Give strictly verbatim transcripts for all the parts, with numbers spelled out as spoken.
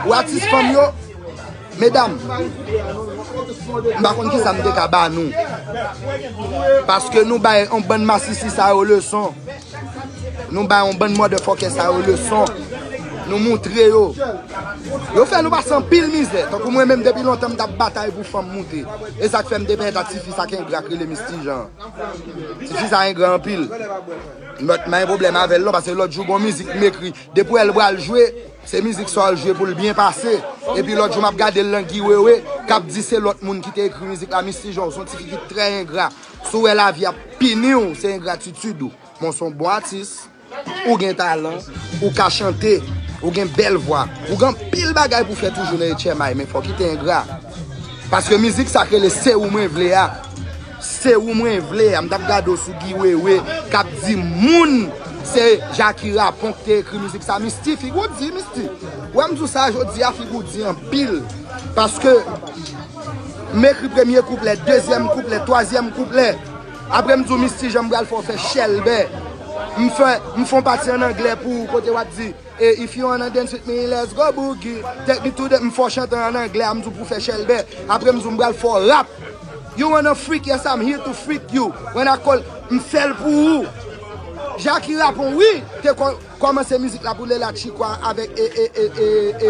Ou atis fanm yo, medam, m pa konn kisa m te ka ba nou. Paske nou bay yon bann masisi sa yo leson. Nou bay yon bann motherfucker sa yo leson. Nou moutre yo. Yo fè nou pase anpil mizè. Tankou mwen menm depi lontan m t ap batay pou fanm moute. E sa k fè m te pèmèt a tifi sa k engra k rele Misty Jean. Tifi sa engra anpil. But m pa gen pwoblèm avè l non, paske lòt jou gon mizik m ekri. Depi w wè l pral jwe, se mizik sa w al jwe pou l byen pase. Epi lòt jou m ap gade l nan Guy Wewe, k ap di se lòt moun ki te ekri mizik la, Misty Jean, w se yon tifi ki trè engra. Si w wè lavi ap pini w, se engratitid ou. Men w se yon bon atis, ou gen talan, ou ka chante, ou gen bèl vwa, ou gen anpil bagay pou fè toujou nan H M I, men fò w kite engra. Paske mizik sa k rele Se Ou Mwen Vle a. Se ou mwen vle a, m t ap gade w sou Guy Wewe, k ap di moun se Jackie Rapon ki te ekri mizik sa. Misty, figi w di, Misty. Wè m di w sa jodi a, figi w di anpil. Paske m ekri premye kouplè, dezyèm kouplè, twazyèm kouplè. Apre m di w, Misty Jean, m pral fè w fè chèlbè. M fè, m fè yon pati ann anglè pou ou, kote w ap di, E if you wanna dance with me, let's go boogie. Take me to the, m fè w chante an anglè, a m di w pou fè chèlbè. Apre m di w m pral fè w rap. You wanna freak, yes, I'm here to freak you. When I call, m fè l pou ou. Jackie Rapon, wi, te kò-, kòmanse mizik la pou Lela Chico avèk e, e, e, e, e,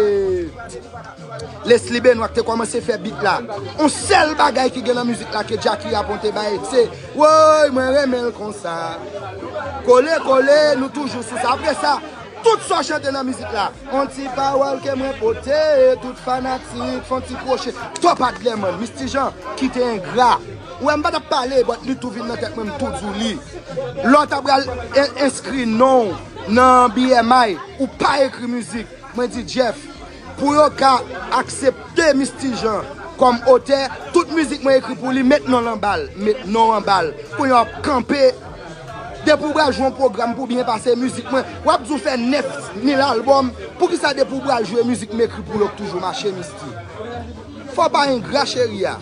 Leslie Benoit ki te kòmanse fè beat la. On sèl bagay ki gen nan mizik la ke Jackie Rapon te bay, se, woy, mwen renmen l konsa. Kole, kole, nou toujou sou sa. Apre sa, tout sa w chante nan mizik la, on ti pawòl ke mwen pote, tout fanatik, fè on ti kwoche. Top Adlerman, Misty Jean, kite engra. Ou wè, m pa t ap pale, but li tou vin nan tèt mwen, m tou di w li. Lè w ta pral en-, enskri non w nan B M I, ou pa ekri mizik. Mwen di Jeff, pou yo ka aksepte Misty Jean kòm otè, tout mizik mwen ekri pou li, met non l anba l, met non w anba l. Kounye a w ap kanpe. Depi w pral jwe yon pwogram pou byen pase mizik mwen, w ap di w fè nèf mil albòm, poukisa depi w pral jwe mizik m ekri pou yo k toujou mache, Misty? Fò w pa engra, cheri a.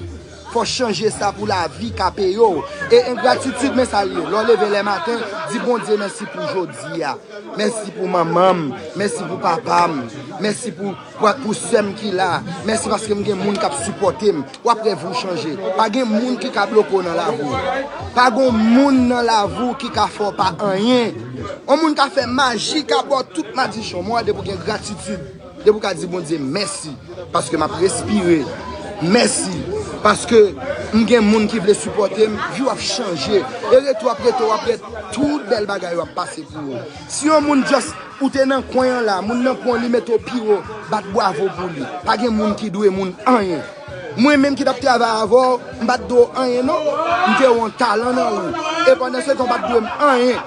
Fò w chanje sa pou lavi ka peye w. E engratitid, men sa l ye. Lè w leve lè maten, di Bondye mèsi pou jodi a. Mèsi pou manman m. Mèsi pou papa m. Mèsi pou, pou, pou sè m ki la. Mèsi paske m gen moun k ap sipòte m. W ap wè vi w chanje. Pa gen moun ki ka bloke w nan lavi w. Pa gen moun nan lavi w ki ka fè w pa anyen. Yon moun ka fè maji, ka ba w tout madichon. Men w wè depi w gen gratitid, depi w ka di Bondye mèsi paske m ap respire, mèsi paske m gen moun ki vle sipòte m, vi w ap chanje. E rete w ap rete, w ap wè tout bèl bagay yo ap pase pou ou. Si yon moun just, ou te nan kwen an la, moun nan pran w, li mete w pi wo, bat bwavo pou li. Pa gen moun ki dwe moun anyen. Mwen menm ki t ap travay avè w, m pa t dwe w anyen non. M te wè yon talan nan ou. E pandan se tan, w pa t dwe m anyen.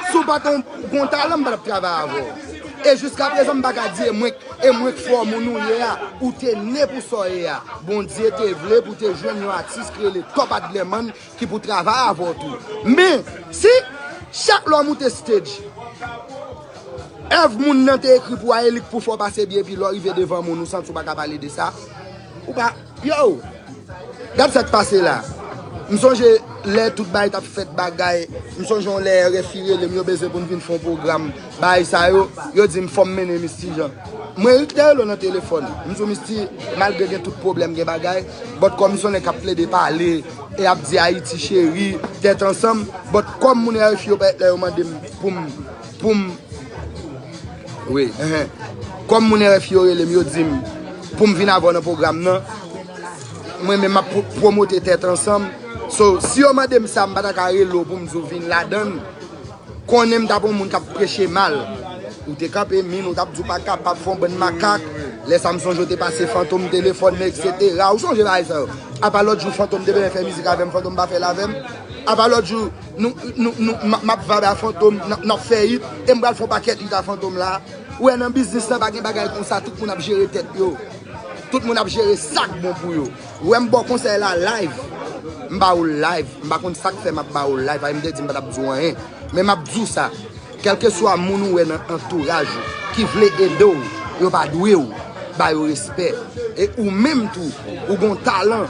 Si w pa t yon bon talan, m pa t ap travay avè w. E jiskaprezan, m pa ka di e mwen, e mwen k fè w moun ou ye a. Ou te ne pou sa w ye a. Bondye te vle pou w te jwenn yon atis ki rele Top Adlerman ki pou travay avè w tou. Men, si chak lè w moute stage, èv moun nan te ekri pou a, e li k pou fè w pase byen, epi lè w rive devan moun, ou santi w pa ka pale de sa, ou pa, yo, gad sa k pase la. M sonje lè tout bagay t ap fèt bagay, m sonje yon lè R F I rele m, yo bezwen pou n vin fè yon pwogram. Bagay sa yo, yo di m fò m mennen Misty Jean. Mwen rik te rele w nan telefòn. M di w, Misty, malgre gen tout pwoblèm, gen bagay, but kòm m se yon nèg k ap plede pale, e ap di Ayiti cheri, tèt ansanm, but kòm moun R F I yo pèt lè yo mande m pou m, pou m, wi, enhen. Kòm moun R F I yo rele m, yo di m pou m vin avè w nan pwogram nan, mwen menm m ap pwo-, pwomote tèt ansanm. So, si yo mande m sa, m pa ta ka rele w pou m di w vin ladan l. Konnen m t ap yon moun k ap preche mal. Ou te kanpe min, ou t ap di w pa kapab, fè yon bann makak. Lè sa m sonje w te pase Fantom telefòn nan, etsetera. Ou sonje bagay sa yo? Apa lòt jou Fantom te bezwen fè mizik avè m, Fantom pa fè l avè m. Apa lòt jou, nou, nou, nou, m ap, m ap vibe a Fantom, n ap, n ap fè hit, e m pral fè yon pakèt hit a Fantom la. Ou wè nan biznis lan pa gen bagay konsa, tout moun ap jere tèt yo. Tout moun ap jere sa k bon pou yo. Ou wè m ba w konsèy la live. M ba ou l live. M pa konn sa k fè m ap ba ou l live. Ay, m te di m pa t ap di w anyen. Men m ap di w sa. Kèlkeswa moun ou wè nan antouraj ou ki vle ede w, yo pa dwe w. Ba yo respè. E ou menm tou, ou gon talan.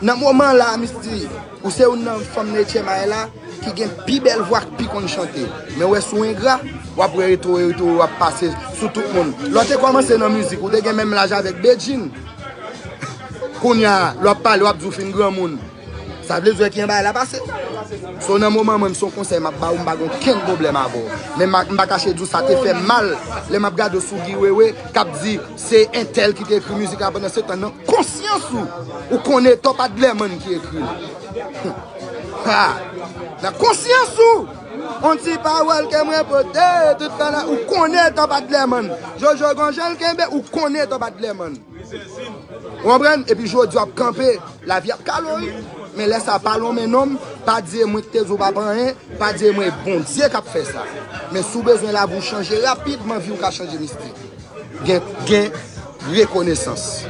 Nan moman la, Misty, ou se youn nan fanm nan H M I la ki gen pi bèl vwa, ki pi konn chante. Men w wè si w engra, w ap wè reto, reto, w ap pase sou tout moun. Lè w te kòmanse nan mizik, ou te gen menm laj avèk Bedjine. Kounye a, lè w ap pale, w ap di w fin granmoun. Sa vle di w wè kijan bagay la pase. So, nan moman mwen, m se yon konsèy m ap ba w, m pa gen okenn pwoblèm avè w. Men m pa, m pa kache di w sa te fè m mal lè m ap gade w sou Guy Wewe k ap di se entèl ki te ekri mizik la, pandan se tan nan konsyans ou, ou konnen Top Adlerman ki ekri l. Ha! Nan konsyans ou, on ti pawòl ke mwen pote, tout fè la, ou konnen Top Adlerman. Jojo gon jan l kenbe, ou konnen Top Adlerman. Ou konprann? Epi jodi w ap kanpe, lavi ap kale w, wi. Men lè sa pa lonmen non m, pa di e mwen ki te di w pa pa anyen, pa di e mwen e Bondye k ap fè sa. Men si w bezwen lavi w chanje rapidman, vi w ka chanje, Misty. Gen, gen rekonesans.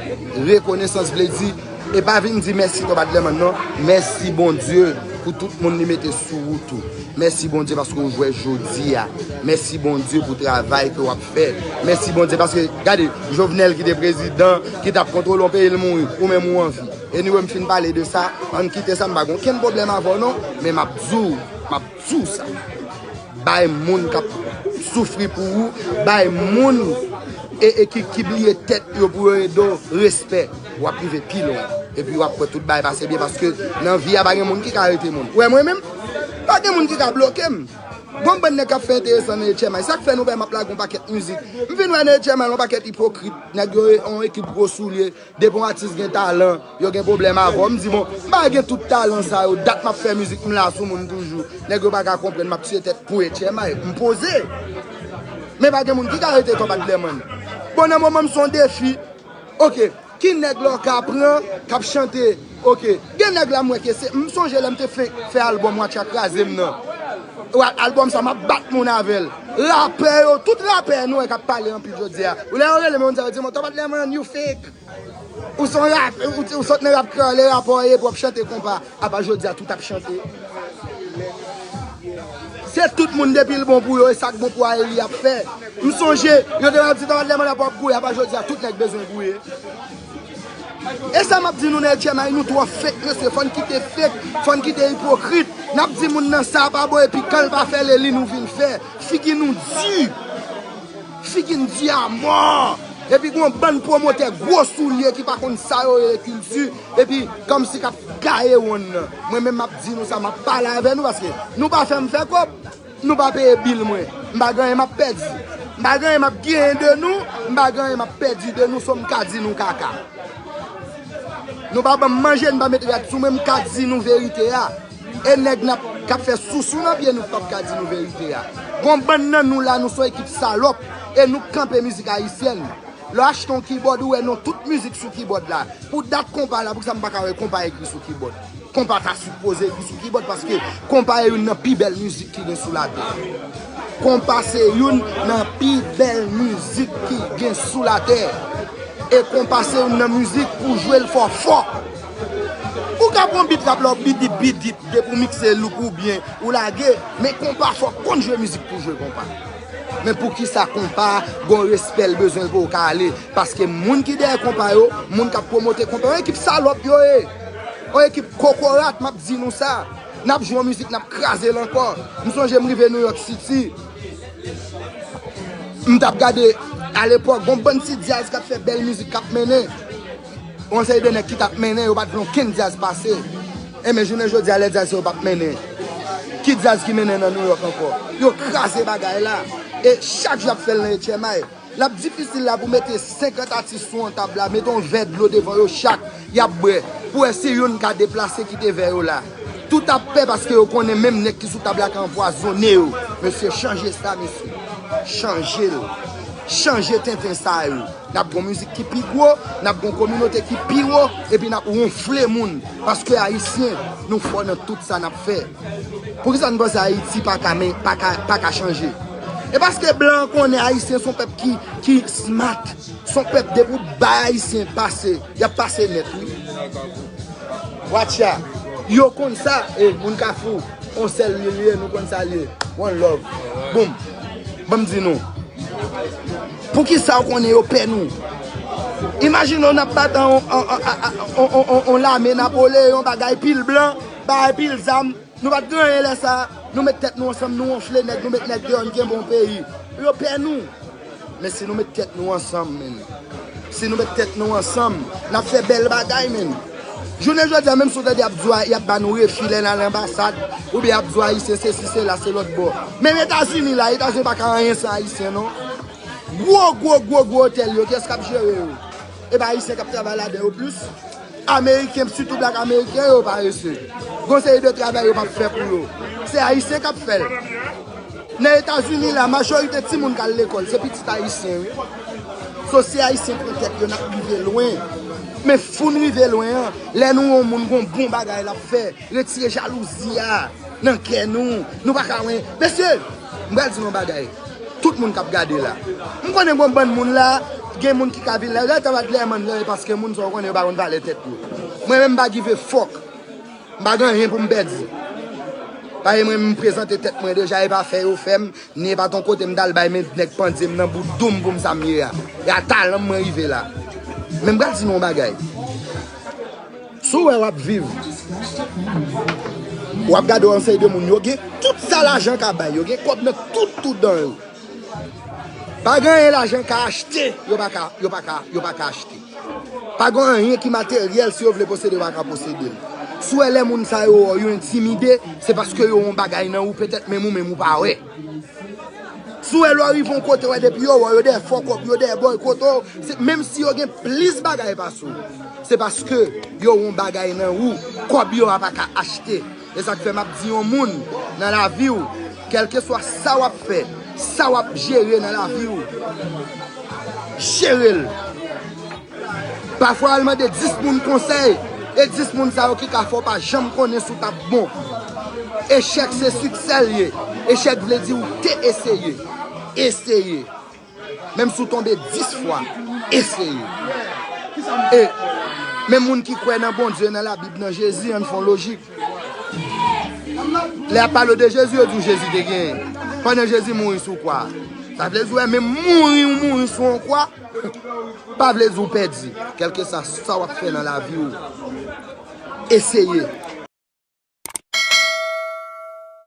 Rekonesans vle di, e pa vin di mèsi Top Adlerman non, mèsi Bondye pou tout moun li mete sou wout ou. Mèsi Bondye paske w jwe jodi a. Mèsi Bondye pou travay ke w ap fè. Mèsi Bondye paske, gade, Jovenel ki te prezidan, ki t ap kontwole yon peyi, l mouri, ou menm ou anvi. Anyway, m fin pale de sa, ann kite sa, m pa gen okenn pwoblèm avè w non, men m ap di w, m ap di w sa. Bay moun k ap soufri pou ou, bay moun e, e ki, ki bliye tèt yo pou yo ede w, respè. W ap rive pi lwen. Epi w ap wè tout bagay pase byen paske nan vi a pa gen moun ki ka rete moun. Ou wè mwen menm, pa gen moun ki ka bloke m. Gon bann nèg k ap fè enteresan nan H M I. Sa k fè nou wè m ap lage yon pakèt mizik. M vin wè nan H M I yon pakèt ipokrit. Nèg yo yon ekip gwo soulye. Depi yon atis gen talan, yo gen pwoblèm avè w. M di, bon, m pa gen tout talan sa yo. Dat m ap fè mizik, m la sou moun toujou. Nèg yo pa ka konprann, m ap tiye tèt pou H M I. M poze. Men pa gen moun ki ka rete Top Adlerman. Bon, nan moman m se yon defi. Oke, ki nèg la w ka pran, k ap chante? Oke, gen nèg la m wè ke se, m sonje lè m te fenk fè albòm Watcha Kraze m nan. Wa-, albòm sa, m ap bat moun avè l. Rapè yo, tout rapè nou wè k ap pale anpil jodi a. Ou lè yo rele m, yo di, yo di, "Mwen, Top Adlerman, you fake." Ou se yon rap, ou, ou sot nan rap kreyòl, e rapè w ye pou w ap chante konpa. Apa jodi a, tout ap chante. Se tout moun depi l bon pou yo, e sa k bon pou a, e li y ap fè. M sonje, yo te ap di, "Top Adlerman ap gouye," apa jodi a, tout nèg bezwen gouye. E sa m ap di nou nan H M I, nou twò fake, mesye, fò n kite fake, fò n kite ipokrit. N ap di moun nan sa pa bon, epi kan l pa fè l, e li nou vin fè. Figi nou di. Figi n di amò. Epi gen yon bann pwomotè gwo soulye ki pa konn sa yo rele kilti. Epi kòmsi k ap gaye wonn nan. Mwen menm m ap di nou sa, m ap pale avè nou paske nou pa fè m fè kòb. Nou pa peye bil mwen. M pa gen anyen m ap pèdi. M pa gen anyen m ap genyen de nou. M pa gen anyen m ap pèdi de nou, so m ka di nou kaka. Nou pa ban m manje, nou pa met rad sou mwen, m ka di nou verite a. E nèg n ap, k ap fè sousou nan pye nou p ap ka di nou verite a. Gon bann nan nou la, nou se yon ekip salòp. E nou k kanpe mizik ayisyèn. Lè w achte yon kibòd, ou wè non tout mizik sou kibòd la. Pou dat konpa la, poukisa m pa ka wè konpa ekri sou kibòd? Konpa ta sipoze ekri sou kibòd, paske konpa e youn nan pi bèl mizik ki gen sou latè. Konpa se youn nan pi bèl mizik ki gen sou latè. E konpa se youn nan mizik pou jwe l fò fò. Ou ka pran beat rap la, w bidip bidip, depi w mikse look ou byen, ou lage, men konpa fò w konn jwe mizik pou jwe konpa. Men poukisa konpa gon respè l bezwen pou w ka ale? Paske moun ki dèyè konpa yo, moun k ap pwomote konpa yo, yon ekip salòp yo ye. Yon ekip kokorat, m ap di nou sa. N ap jwe yon mizik, n ap kraze l ankò. M sonje m rive New York City. M t ap gade, alepòk, gon bann ti djaz k ap fè bèl mizik k ap mennen. Yon seri de nèg ki t ap mennen, yo pa t vle okenn djaz pase. Enben, jounen jodi a, lè djaz sa yo p ap mennen, ki djaz ki mennen nan New York ankò? Yo kraze bagay la. E chak jou y ap fè l nan H M I. L ap difisil la pou mete senkant atis sou yon tab la, mete yon vè dlo devan yo chak, y ap bwè, pou wè si youn ka deplase kite vè yo la. Tout ap pè paske yo konnen menm nèg ki sou tab la ka anpwazonnen yo. Mesye, chanje sa, mesye. Chanje l. Chanje tenten sa yo. N ap gon mizik ki pi gwo, n ap gon kominote ki pi wo, epi n ap wonfle moun. Paske Ayisyen, nou fò nan tout sa n ap fè. Poukisa n panse Ayiti pa ka, men, pa ka, pa ka chanje? E paske blan an konnen Ayisyen se yon pèp ki, ki smart. Se yon pèp depi w bay Ayisyen pase, y ap pase nèt, wi. Watcha. Yo konn sa, e moun Kafou, on sèl li ye, nou konn sa li ye. One love. Boom. Ban m di nou. Poukisa w konnen yo pè nou? Imajine w n ap bat an on, an, an, an, an, an, an, an lame Napoleyon, bagay pil blan, bagay pil zam. Nou pa t gen anyen lè sa a. Nou met tèt nou ansanm, nou wonfle nèg, nou met nèg deyò, n kenbe yon peyi. Yo pè nou. Men si nou met tèt nou ansanm, menn. Si nou met tèt nou ansanm, n ap fè bèl bagay, menn. Jounen jodi a, menm si w tande y ap di w, y ap ba nou refi lè n al anbasad, oubyen y ap di w Ayisyen sesi, sela, se lòt bò. Menm Etazini la, Etazini pa ka anyen san Ayisyen, non. Gwo, gwo, gwo, gwo otèl yo, kiyès k ap jere yo? E pa Ayisyen k ap travay ladan yo plis? Ameriken, sitou blak ameriken yo parese. Gon seri de travay yo p ap fè pou yo. Se Ayisyen k ap fè l. Nan Etazini la, majorite timoun k al lekòl, se pitit Ayisyen, wi. So, si Ayisyen pran tèt yo, n ap rive lwen. Men fou n rive lwen an, lè nou wè yon moun gon bon bagay l ap fè, retire jalouzi a nan kè nou. Nou pa ka wè. Mesye, m pral di nou yon bagay. Tout moun k ap gade la. M konnen gon bann moun la, gen moun ki ka vin la, yo ta va lè mann nan, paske moun sa w konnen yo pa konn valè tèt yo. Mwen menm m pa give a fuck. M pa gen anyen pou m pèdi. Paske mwen m prezante tèt mwen deja, e pa fè yo fè m, ni e pa t yon kote m t al bay men nèg pandye m nan bout dou m pou m sa m ye a. E a talan m mwen rive la. Men m pral di nou yon bagay. Si w wè w ap viv, w ap gade yon seri de moun, yo gen tout sa lajan ka bay, yo gen kòb nan tout, tout dan yo. Pa gen anyen lajan ka achte, yo pa ka, yo pa ka, yo pa ka achte. Pa gen anyen ki materyèl, si yo vle posede, yo pa ka posede l. Si w wè lè moun sa yo, yo entimide, se paske yo wè yon bagay nan ou, petèt menm ou menm ou pa wè. Si w wè lè w rive yon kote, w wè depi yo wè w, yo dèyè fòkòp, yo dèyè bòykote w, se, menm si yo gen plis bagay pase w, se paske yo wè yon bagay nan ou, kòb yo a pa ka achte. E sa k fè m ap di yon moun nan lavi w, kèlkeswa sa w ap fè, sa w ap jere nan lavi w, jere l. Pafwa, al mande dis moun konsèy, e dis moun sa yo ki ka fè w pa janm konnen si w t ap bon. Echèk se siksè l ye. Echèk vle di ou te eseye. Eseye. Menm si w tonbe dis fwa, eseye. E menm moun ki kwè nan Bondye, nan Labib, nan Jezi, ann fè yon lojik. Lè y ap pale w de Jezi, yo di w Jezi te genyen. Pandan Jezi mouri sou kwa a. Sa vle di w wè, menm mouri ou mouri sou yon kwa, pa vle di w pèdi. Kèlkeswa sa w ap fè nan lavi w, eseye.